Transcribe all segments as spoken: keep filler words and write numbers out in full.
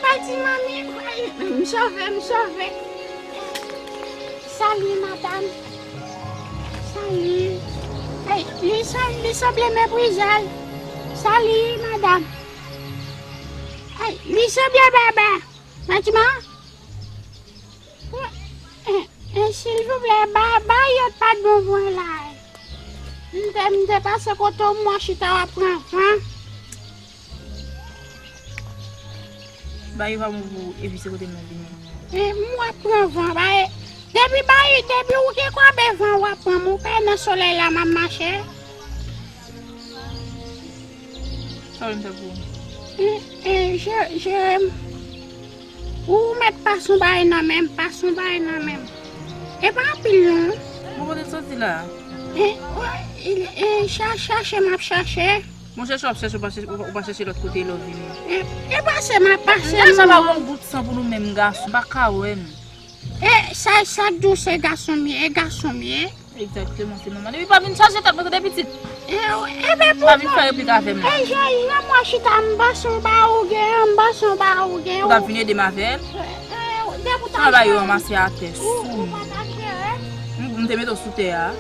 Pati manmi, m sove, m sove. Sali, madanm. Sali. Ay, li san-, li sanble meprize l. Sali, madanm. Ay, li sanble baba. Fatima? Eh, eh, silvouplè, ba, ba yot pa t bon pou mwen la. M te, m te pase kote w mwa chita w ap pran van. Ba yo pa bon pou epi se kote m nan vini. Eh, m w ap pran van, ba e. Depi ba yo, depi ou gen kwabe van w ap pran m, ou pa nan solèy la m ap mache. Sa w vle m fè pou ou? E, e, je, je, ou mèt pase yon bagay nan men m, pase yon bagay nan men m. E pa anpil non. Bon, kote l soti la? E, e, e, cha-, chache m ap chache. Bon, chèche w ap chèche, ou pa chèche, ou pa chèche lòt kote lè w vini. E, e pase m ap pase m. Sa pa yon gout san pou nou menm gason, pa ka wè m. E sa, sa k di w se gason m ye, e gason m ye. Egzakteman, se nòmal. Epi pa vin chaje tèt mwen, tande pitit. E, e, men pa vin fè replik avè m. E, Joyi, nan mwa chita, m panse w ba ou gen, m panse w ba ou gen. Ou t ap vin ede m avè l? E, e, depi w ta travay yo ranmase atè, sou m. Ou pa t ap jere. M, m te mete w sou tè a.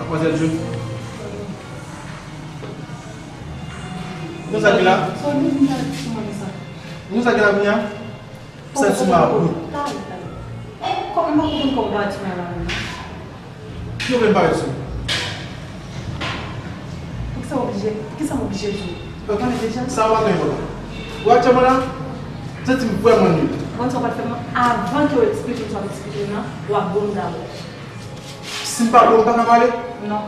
Matmwazèl June. Nou sa ki la? Sou nou vin pale sou mwen sa. Nou sa ki la kounye a? Sèl sou ma bout. Kòman m ap konprann kòman w pa di mwen la menm? Ki yo menm pa di sou? Poukisa w oblije, poukisa m oblije di w? Ou konnen deja? Sa w pa gen enpòtan. Ou aktyèlman la, m santi m vrèman nil. Ou konn sa w pral fè mwen? Avan ke w eksplike m sa w ap eksplike m nan, w ap bon m dabò. Si m pa bon, m pa ka pale? Non.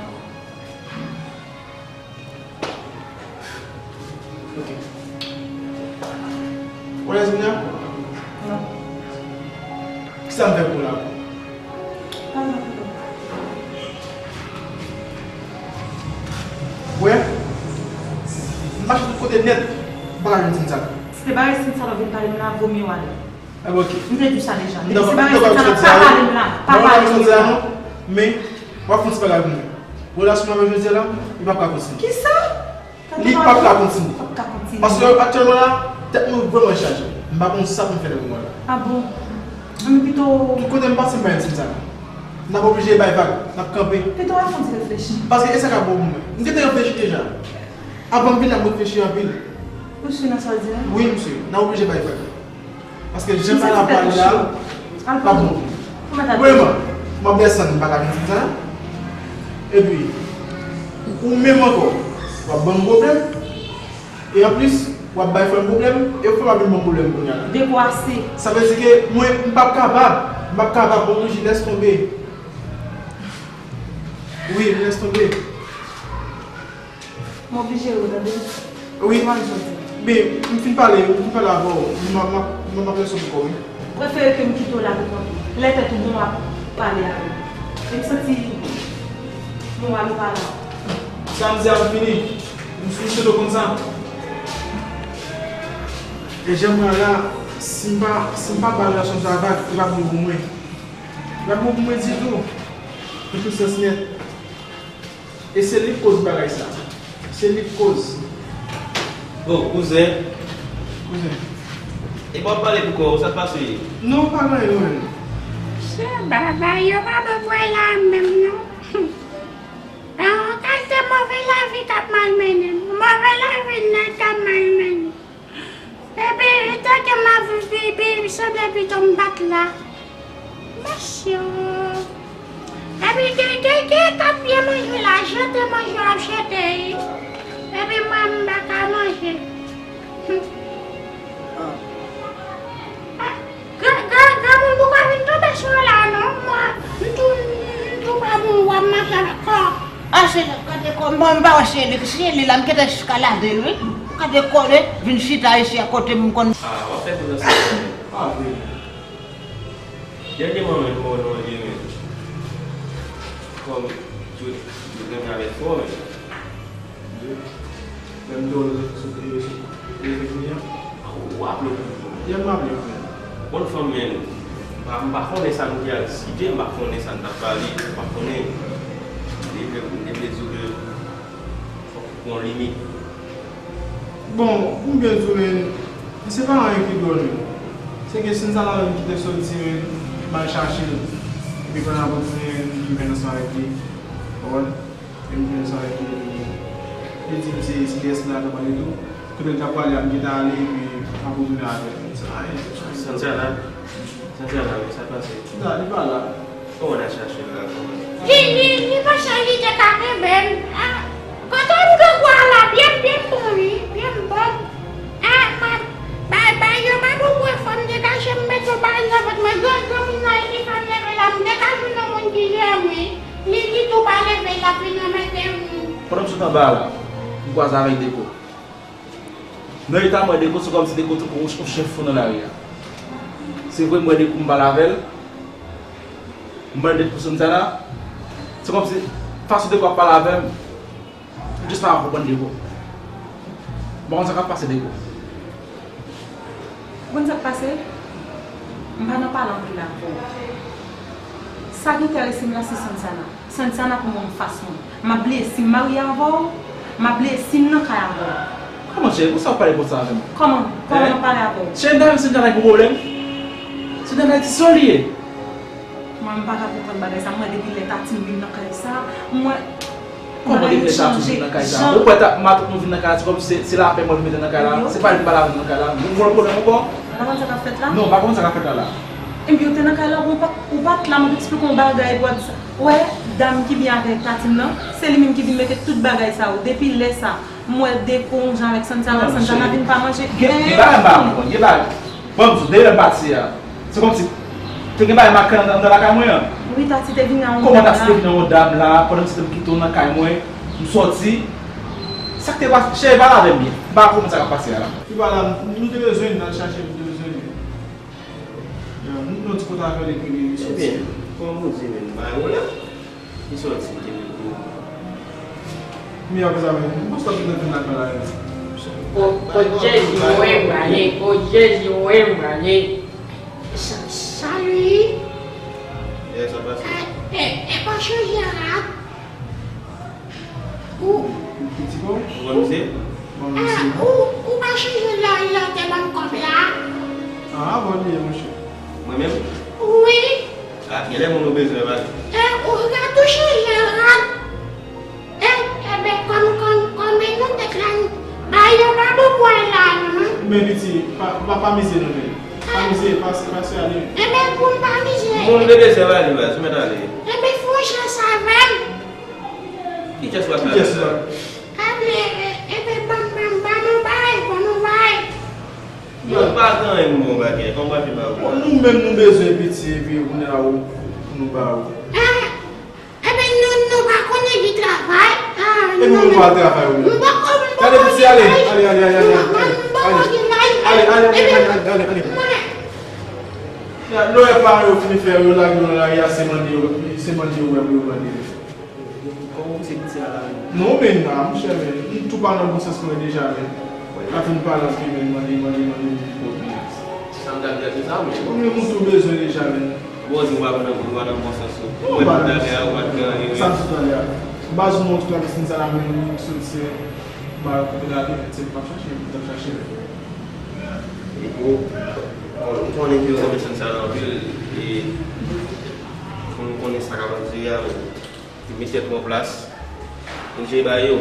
Ok. Ou alèz kounye a? Non. Kisa m fè pou la? Pa nan kote. Wè, m mache tout kote nèt, m pa ka jwenn Cynthia. Si te bagay Cynthia w vin pale m la, vo mye w ale. Ebyen, ok. M te di w sa deja. Depi se bagay Cynthia la, pa pale m la. Pa pale m la. Men, w ap fè yon ti bagay pou mwen. Relasyon mwen avè José la, li p ap ka kontinye. Kisa? Li p ap ka kontinye. P ap ka kontinye. Paske aktyèlman la, tèt mwen vrèman chaje. M pa konn sa pou m fè nan moman la. A bon? Anben pito. Tout kote m pase, m pa jwenn Cynthia la. N ap oblije bay vag, n ap kanpe. Pito al fè yon ti reflechi. Paske e sa k ap bon pou mwen. M gentan reflechi deja. Avan m vin la, m reflechi anpil. Ou si nan sa w di a? Wi, m si. N ap oblije bay vag. Paske jan bagay la pral la, pa bon. Vrèman, m ap desann, m pa ka jwenn Cynthia. Epi, ou menm ankò, w ap ban m pwoblèm. E anplis, w ap bay frè m pwoblèm, e frè m ap vin ban m pwoblèm kounye a la. De kwa se? Sa vle di ke mwen, m p ap kapab, m p ap kapab, bon, Roger, lès tonbe. Wi, lès tonbe. M oblije ri w, tande. Wi. Kòman l soti? Men, m fin pale, m fin pale avè w. M, m, m, m ap lese w ankò, wi. Prefere ke m kite w la pou kont ou. Lè tèt ou bon, w ap pale avè m. E m santi moral ou pa la. Sa m di a m fini. M sou misye do konn sa. E jan mwen la, si m pa, si m pa ba relasyon sa vag, li p ap bon pou mwen. Li p ap bon pou mwen ditou. Nan tout sans nèt. E se li k koz bagay sa. Se li k koz. Oh, kouzen. Kouzen. E pa w pale pou kò w, sa k pase? Non, pa gen anyen, non, menm. Se bagay yo pa bezwen la menm, non. Yon kalite move lavi k ap malmennen m. Move lavi nèg k ap malmennen m. Epi, tanke m ap viv, pi, pi, sanble pito m pa t la. Mesye. Epi, gen, gen, gen k ap byen manje la, jete manje w ap jete, wi. Epi, mwen, m pa ka manje. Ah. Gran, gran, granmoun poko vin tonbe sou yo la non. Mwen, m tou, m tou pa bon, w ap mache avèk kò. Ah, se gade kò, mwen, m pa wè se li, se li la, m gentan jiska lave l, wi. Gade kò li, vin chita isi a kote m konn. Ah, w ap fè koze sa. Ah, wi. Dènyèman, mwen, mwen, mwen, mwen, kòm yo, yo renmen avèk fò, men. Lè m te wè l sot rive sou, rive vini an. Ou raple w pou mwen. Yè m raple w pou mwen. Bon fanm, men, m pa, m pa konnen sa nou te al disite, m pa konnen sa n t ap pale, m pa konnen. M te vle, m te vle di w ke Gon limit. Bon, pou m byen di w, men, se pa anyen ki dwòl, men. Se ke Sansana menm ki te soti, men, m al chache l. Epi pandan m ap retounen, m vin ansanm avèk li. Ou konprann? Epi m vin ansanm avèk li, epi li di m se, se D S la k ap ale tou. Kote l ta prale a, m gentan ale, epi m ap retounen avè l. Sa, e, Sansana, Sansana, men sa pase. Da, li pa la. Kòman w al chache l la, kòman? Li, li, li panse li te ka kenbe m. Ah, kote m te kwè a la, byen, byen bon, wi, byen bon. Ah, m ap bay, bay yo, m ap ouvri fò m degaje m, met yon bagay nan vant mwen, granmoun nan, li fè m leve la, m degaje yon moun ki jè m, wi. Li, li tou pa leve, l ap vin anmède m. Pandan m sot anba a la, m kwaze avèk Deko. Nan eta mwen, Deko, se kòmsi Deko te pran yon chen fou nan lari a. Se vre, m wè Deko, m pale avè l. M pale de pou Sansana. Se kòmsi fason Deko ap pale avè m, m jis pa konprann Deko. M pa konn sa k ap pase Deko. Ou konn sa k pase? M pa nan pale anpil avè w. Sa ki enterese m la, se Sansana. Sansana pou mwen fas mwen. M ap bliye si m marye avè w, m ap bliye si m nan kay avè w. Kòman, cheri, pou sa w pale konsa avè m? Kòman? Kòman m ap pale avè w? Cheri, m ta menm si m ta nan yon pwoblèm. Si m ta nan ti sòl li ye. Mwen, m pa ka konprann bagay sa. Mwen, depi lè Tati m vin nan kay sa, mwen, kòman depi lè Tati m vin nan kay sa? Ou kwè ta, matant nou vin nan kay la, se kòm se, se lapè mwen vin mete nan kay la? Se pa li ki pa la vin nan kay la? Nou gen yon pwoblèm ankò? Ou pa konn sa k ap fèt la? Non, m pa konn sa k ap fèt la la. Ebyen, ou te nan kay la, ou pa, ou pa t la, mwen te eksplike yon bagay, bwat sa. Ou wè, dam ki byen avèk Tati m nan, se li menm ki vin mete tout bagay sa yo. Depi lè sa, m wè Deko yon jan avèk Sansana, Sansana vin pa manje. Gen, gen bagay m pa konprann, gen bagay. Ban m di w, depi lè m pati a, se kòmsi te gen bagay makann anndan lakay mwen an. Wi, Tati te vin a yon dam la. Kòman Tati te vin a yon dam la, pandan m se te m kite w nan kay mwen, m sòti? Sa k te pase? Cheri, pale avè m byen. M pa konprann sa k ap pase a la. Li pa la, nou te bezwen l, n al chache l, nou te bezwen l. Ya, nou, nou ti kote avè l epi li, li sòti. Ebyen, kòman pou di menm, ba yo la. Li sòti, li te vin pou. Mi apre sa, men, m pa sòti nan vin lakay la, men. O, o Jezi, mwen prale, o Jezi, mwen prale. Sa, salut. E, sa pase. E, e, e pa chanje rad. Ou, Piti bon? Ou konn misye? Bon, ah, misye. Ou, ou pa chanje lè, lè w te ban m kòb la? Ah, bon, li ye, monchè. Mwen menm? Wi. Ah, genlè moun ou bezwen, pa vre? E, ou ka tou chanje rad. E, enben, kòm, kòm, kòm nou te pran, bagay yo pa bon pou al la, non. Men, Piti, pa, pa, pa mize, non, men. Pa mize, pase, pase ale. Enben, pou m pa mize. Moun ou te bezwen, pa ale, baz, ou mèt ale. Enben, fè yon chans avè m. Ki chans w ap fè avè l la? Ap leve, epi ban, ban, ban nou bay, ban nou bay. Non, pa gen anyen m bon bagay, kòman w ap fè ba ou? Bon, nou menm nou bezwen piti, epi kounye a ou, pou nou ba ou. Ah, epi nou, nou pa konnen ki travay. Ah, epi nou pa travay ou menm. Gade piti, ale, ale, ale, ale, ale, ale, ale, ale, ale, ale, ale, ale, ale. Ya, lè w wè paran yo fin fè yo lage yo nan lari a, se mande yo, se mande yo wè pou yo mande yo. Kòman w se piti a la menm? Non, men, a, monchè, men, m tou pa nan bon sans mwen deja, men. L ap fin pale anpil, men, mande, mande, mande, mande, mande. Sa m t ap di a, se sa, men. Bon, men, m tou bezwen deja, men. Bon, di w pa nan, w pa nan bon sans ou. Non, m pa nan bon sans. Sa m sot talè a. Baz, ou montre travèse sa la, men, m sot se, ba, kote la, men, se m p ap chache, m t ap chache, men. E bon, bon, m konnen ke w renmen Sansana anpil, e, pou nou konnen sa k ap antre a, men. Met tèt mwen an plas. Pou m jere bagay yo.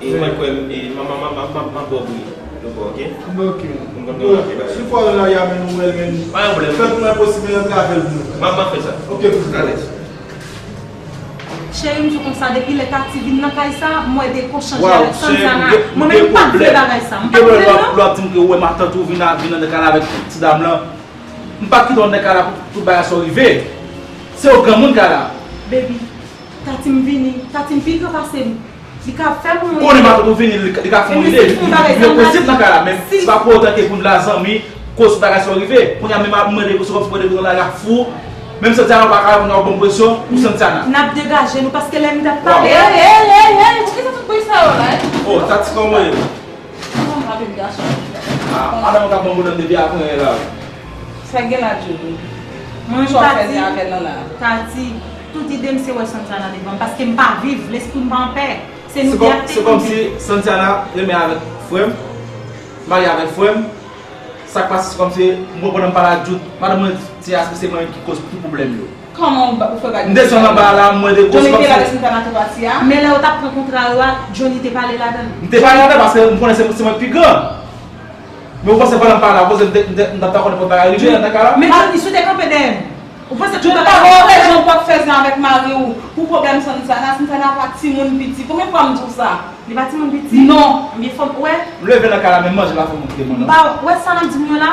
E mwen kwè, e, m, m ap ba w bri. Nou bon, ok? Ok. Pou m konn kòman jere bagay yo. Si fwa la, y a men nou wè l, men. Pa gen pwoblèm. Fè tout enposib, men antre avè l pou nou. M ap, m ap fè sa. Ok, pou nou. Alèz. Cheri, m di w konsa, depi lè Tati vin nan kay sa, m wè Deko chanje avèk Sansana. Mwen menm, m pa t vle bagay sa. M pa t vle l, non. Lè w ap di m ke w wè matant ou vin a, vin nan kay la avèk ti dam lan. M pa t kite w nan kay la pou tout bagay sa yo rive. Se yon granmoun kay la. Baby, Tati m vini, Tati m pi gran pase m. Li ka fè moun. Konnen matant ou vini, li, li ka fè moun ide, li, li, li enposib nan kay la, men se pa pou otan ke pou n la zanmi, koz bagay sa yo rive. Kounye a menm ap mande pou se kòmsi mande pou nan lari a fou. Menm si w di a nou pa ka, kounye a w ban m presyon, ou Sansana. N ap degaje nou, paske lè m t ap pale. Ey, ey, ey, ey, poukisa tout bri sa yo la, ey? Oh, Tati, kòman w ye? Kòman w ap vin gason? Ah, madanm ou t ap ban m pwoblèm depi apre la. Sa gen la, Djouly? Mwen, Tati, tout ide m se wè Sansana devan m, paske m pa viv, lespri m pa anpè. Se kòm, se kòmsi Santiana renmen avèk frè m, marye avèk frè m. Sa k pase, se kòmsi mwen pandan m pale ak Jude, madanm mwen di aske se mwen menm ki koz tout pwoblèm yo. Kòman ou ba- ou fè bagay? M desann anba la, mwen de koz kòmsi. Johnny te la lè Santiana te pati a? Men lè yo t ap pran kontra yo a, Johnny te pale ladan l. M te pale ladan paske m konnen se, se mwen ki pi gran. Men ou panse pandan m pale la, ou panse m te, m te, m t ap dakò nenpòt bagay rive nan ka la? Men Johnny, si w te kanpe dèyè m, ou panse tout bagay ta pase? Johnny, pa gen rezon pou w ap fè zen avèk mari w pou pwoblèm Santiana. Santiana pa timoun piti. Konbyen fwa m di w sa? Li pa timoun piti? Non. Ebyen fò m wè. M leve nan ka la, men manje la fò m kite mwen non. M pa wè sa n ap di m yo la.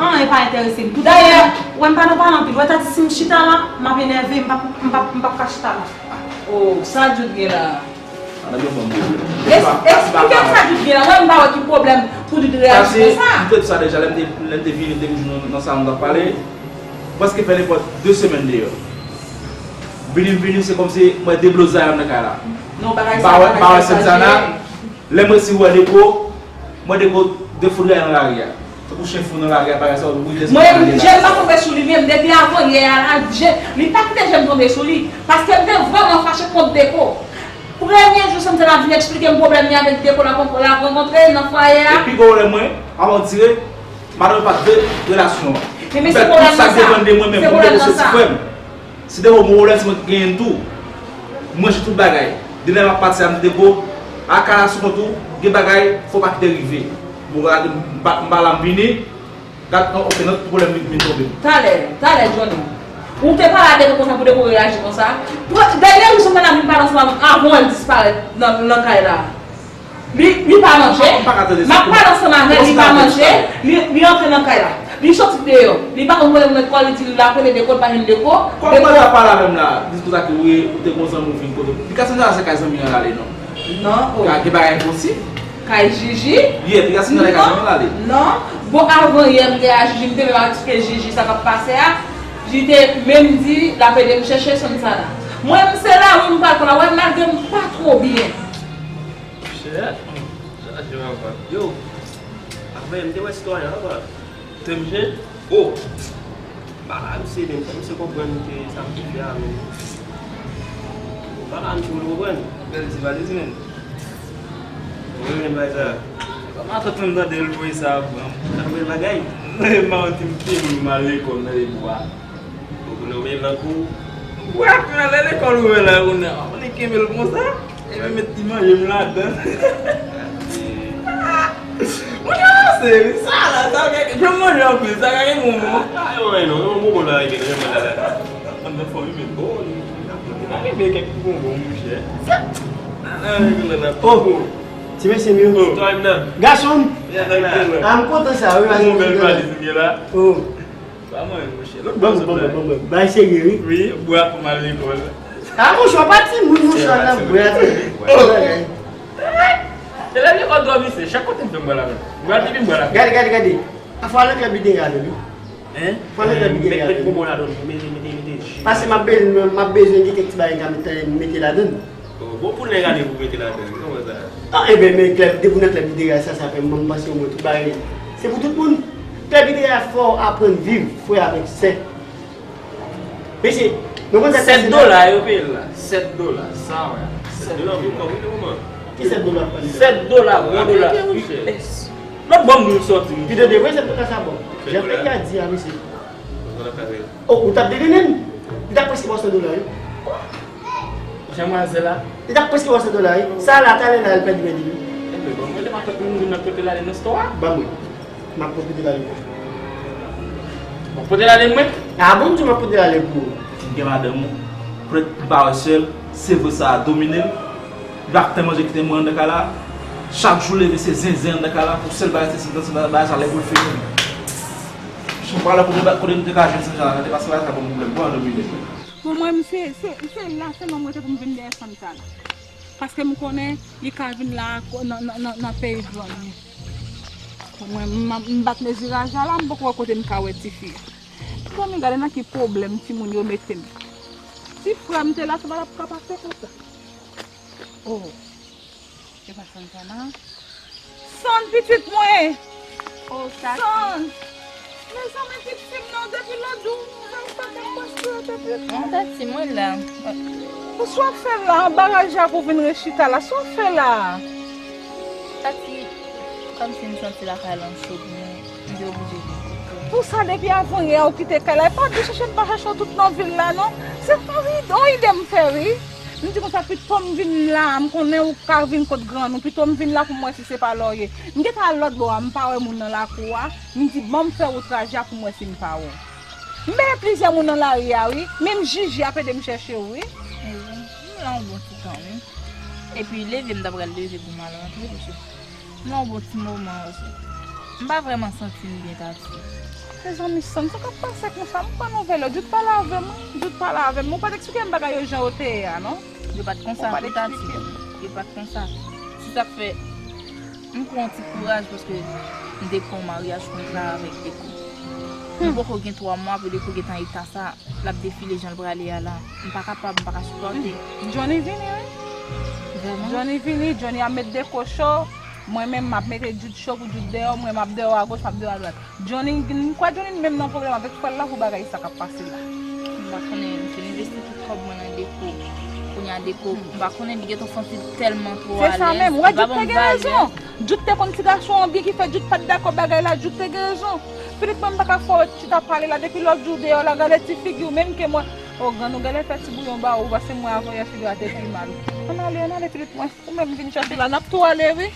Anyen pa enterese m. Dayè, wè m pa nan pale anpil. Wè ta di si m chita la, m ap enève, m p ap, m p ap, m p ap ka chita la. Oh, sa Jude gen la? Madanm yo ban m pwoblèm. Es- Esplike m sa Jude gen la. Mwen m pa wè ki pwoblèm pou Jude reyaji konsa. Paske m te di sa deja, lè m te, lè m te vini, m te toujou nan, nan sa nou t ap pale. Prèske fè nenpòt de semèn deyò. Vini, m vini, se kòmsi mwen deblozay nan kay la. Non, bagay sa pa ka chaje. M pa wè, m pa wè Santiana. Lè m resi wè Deko, mwen Deko defoudraye nan lari a. Tankou chen fou nan lari a, bagay sa yo, wi, desann nan lari a. Mwen, je m pa tonbe sou li menm. Depi avan yè a la, je, li pa kite je m tonbe sou li. Paske m te vrèman fache kont Deko. Premye jou Santiana vin eksplike m pwoblèm li avèk Deko l ap rankontre nan fwaye a. E pi gwo pwoblèm mwen, avan w dire, madanm yo pa t vle relasyon an. Men, men se pwoblèm nan sa. M fè tout sa k depann de mwen menm pou m te posib frè m. Si te gon pwoblèm, se mwen ki genyen l tou. Mwen jere tout bagay. Depi lè m ap pati a, m di Deko, a ka la sou kont ou, gen bagay, fò w pa kite rive. Bon, gade, m pa, m pa la, m vini. Gad, ok, nan tout pwoblèm vin, vin tonbe. Talè, talè, Johnny. Ou te pale a Deko konsa pou Deko reyaji konsa? Dènye jou Santiana vin pale ansanm avè m avan l disparèt nan, nan kay la. Li, li pa manje. M ap pale ansanm avè l, li pa manje. Li, li antre nan kay la. Li soti deyò. Li pa konn kote l met kò l, li di l ap rele Deko, l pa jwenn Deko. Kòman w ap pale avè m la? Di konsa ke wi, ou te gon zanmi w vin kote w. Li ka santi se kay zanmi an l ale non. Non, oh. Gen bagay enposib. Kay Jiji? Yè, li ka santi se kay zanmi l ale. Non. Bon, avan yè, m te a Jiji, m te menm eksplike Jiji sa k ap pase a. Jiji te menm di l ap ede m chèche Santiana. Mwen, m se la, wi, m pral pran la. Wè, malgre m pa twò byen. Chè, chaje papa. Yo, avè m te wè sitwayen an, papa. Te mouche? Oh! M pa la, misye menm, misye konprann ke sa m te fè a menm. M pa la, misye konprann. Bèl ti valiz menm. Ou renmen bagay sa? Kòman tonton m tande l voye sa pran m? Sa bèl bagay? M pa konn si m te m al lekòl nan lepwa. Ou konnen w menm nan kou. Ou ap pran lè lekòl ouvè la, ou nan, ou li kenbe l konsa, epi met ti manje m ladan. Mwen ka ranse, wi. Sa la, sa gen, jan manje anpil, sa ka gen bonbon. Ah, yo, non, yon bonbon la, gen, gen manje la. An nan fò, wi, men bon, wi. Ka gen kèk bonbon, monchè. Sa. Ah, oh, ti mesye m yo. Gason m. Ah, m kontan sa, wi. Yon bèl valiz ou gen la. Oh. Pa mwen, monchè. Lòt bò sot la. Bon, bon, bon, bon. Bay serye, wi. Wi, bwa pou m al lekòl. Ah, monchè, w pa timoun, monchè, w ap bwè atè. Oh! Se lè lekòl dòmi, se chak kote m fè m bwè ladan. Bwè depi m bwè ladan. Gade, gade, gade. Afwa nan klèb li te gade, wi. Hein? Fò nèg la bigè met bonbon ladan, mete, mete, mete ji. Paske m ap be-, m ap bezwen gen kèk ti bagay m ka mete, mete ladan. Oh, bon pou nèg ale pou mete ladan, kòman sa? Non, enben, men klèb, depi w nan klèb literè sa, sa fè m, m panse omwen tout bagay se pou tout moun. Klèb literè fò w aprann viv, frè avèk sè. Mesye, nou konn sa k pase la? Sèt dola yo peye l la. Sèt dola, sa wè. Sèt dola, wi, kòb, wi, kòman? Ki sèt dola w ap pale la? Sèt dola, bon dola, U S. Lòt bò m di w sòti, wi. Pi de de, wi, sèt dola sa bon. Jan frè a di a, mesye. Oh, ou t ap dedennen m? Li t ap prèske ba w san dola, wi. Jan mwazel la. Li t ap prèske ba w san dola, wi. Sa la, talè la, l pèdi mèt li, wi. Enben, bon, mwen, lè m ap fè pou moun nan pote l ale nan stò a. Ban mwen. M ap pote l ale. Bon, pote l ale mwen. A, bon, m di w m ap pote l ale pou ou. Gen madanm ou. Prèt, m pa wè sè l. Se vre sa a domine l. Li pa fè manje kite mwen anndan kay la. Chak jou leve se zenzen anndan kay la. Pou sèl bagay se, se, se bagay sa lè pou l fini. Jan m pral kote, kote m te ka jwenn Santiana, tande, paske bagay sa ban m pwoblèm, bon, ann domine. Pou mwen, m se, se, se la sèlman m rete pou m vin dèyè fanm sa la. Paske m konnen li ka vin la nan, nan, nan, nan peyi grann li. Pou mwen, m, m bat meziraj la, la, m poko wè kote m ka wè tifi a. Zanmi, gade nan ki pwoblèm timoun yo mete m. Si frè m te la, sa pa t ap ka pase konsa. Oh. Se pa Santana. San pitit mwen! Oh, sa. San! Mezanmi, pitit m nan, depi lòt jou, mwen pa ka pase atè pitit. Mwen ta ti mwen la. Pou sa w ap fè la, anba raj la pou w vin rechita la, sa w ap fè la? Tati, kòmsi m santi lakay lan cho pou mwen, m te oblije vin kote w. Pou sa, depi avanyè a ou kite kay la, e pa di chèche m pa chèche w tout nan vil la non. Se yon ide, yon ide m fè wi. M di konsa, pito m vin la, m konnen ou ka vin kot grann ou, pito m vin la pou m wè si se pa la w ye. M gentan al lòt bò a, m pa wè moun nan lakou a, m di ban m fè wout traje a pou m wè si m pa wè w. M benyen plizyè moun nan lari a wi, menm Jiji ap ede m chèche w wi. Mezanmi, m la yon bon ti tan wi. Epi leve m ta pral leve pou m al rantre, paske m la yon bon ti moman, paske m pa vrèman santi m byen, Tati. Mezanmi, San, sa k ap pase konsa? M pa nouvèl yo. Djout pale avè m wi. Djout pale avè m. Ou pa t eksplike m bagay yo jan yo te ye a non. Yo pa t konsa tou, Tati. Yo pa t konsa. Se sa k fè m pran yon ti kouraj, paske m te pran yon maryaj kontra avèk Deko. M poko gen twa mwa pou Deko gentan eta sa l ap defile jan l prale a la. M pa kapab, m pa ka sipòte. Johnny vini wi. Vrèman? Johnny vini, Johnny ap met Deko cho. Mwen menm m ap mete Djout cho pou Djout deyò, mwen m ap deyò agoch, m ap deyò adwat. Johnny, m kwè Johnny menm nan pwoblèm avèk frè l la pou bagay sa k ap pase la. M pa konnen, m fin envesti tout kòb mwen nan Deko. Kounye a Deko, m pa konnen, li gentan santi l tèlman twò alèz. Se sa menm, ou wè Djout te gen rezon. Djout te konn ti gason an byen ki fè Djout pa t dakò bagay la, Djout te gen rezon. Filip, mwen m pa ka fè w chita pale la depi lòt jou deyò la, gade ti figi w menm ke mwen. O grann ou genlè fè ti bouyon ba ou, paske mwen avanyè figi w a te pi mal. Ann ale, ann ale Filip, mwen ou menm vin chèche la, n ap tou ale wi.